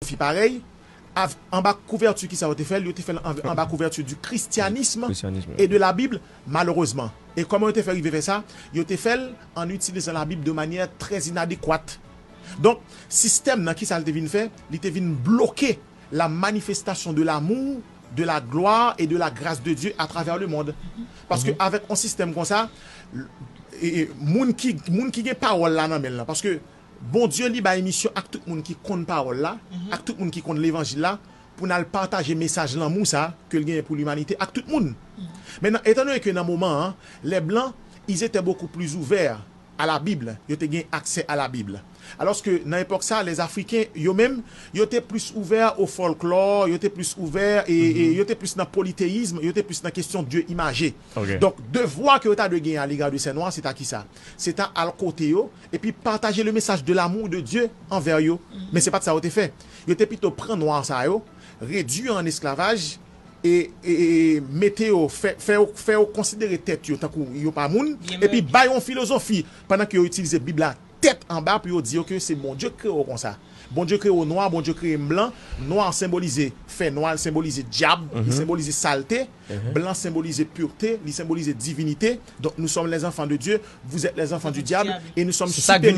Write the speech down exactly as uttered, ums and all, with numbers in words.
fi parèy, av- anba kouvèti ki sa yo te fè l, yo te fè l anba kouvèti du christianisme et de la Bible, malheureusement. E kòman yo te fè rive fè sa? Yo te fè l an itilizan Labib de manyè trè inadekwat. Donk, sistèm nan, ki sa l te vin fè? Li te vin bloke la manifestation de l'amour, de la gloire et de la grâce de Dieu à travers le monde. Paske avèk yon sistèm konsa, e, e, moun ki, moun ki gen pawòl la nan men l lan, paske Bondye li bay misyon ak tout moun ki konn pawòl la, ak tout moun ki konn levanjil la, pou n al pataje mesaj lanmou sa ke l genyen pou limanite ak tout moun. Mentnan, etandone ke nan moman an, les blancs, ils étaient beaucoup plus ouverts à la Bible, yo te gen aksè a la Bib. Alòske nan epòk sa, les Africains, yo menm, yo te plis ouvè o fòlklò, yo te plis ouvè, e, e yo te plis nan politeyizm, yo te plis nan kesyon dye imaje. Donk, devwa ke yo ta dwe genyen a légard de ces noirs, se ta ki sa? Se ta al kote yo, epi pataje le message de l'amour de Dieu envers yo. Men se pa t sa yo te fè. Yo te pito pran nwa sa yo, redui yo an esklavaj, e, e, e mete yo, fè, fè, yo- fè yo konsidere tèt yo tankou yo pa moun, epi bay yon filozofi, pandan ke yo itilize Bib la tèt anba pou yo di yo ke se Bondye k kreye yo konsa. Bondye kreye yo nwa, Bondye kreye m blan. Nwa senbolize fè nwa, l senbolize dyab, li senbolize salte. Blan senbolize pureté, li senbolize divinité. Donc, nous sommes les enfants de Dieu, vous êtes les enfants du diable, et nous sommes supérieurs.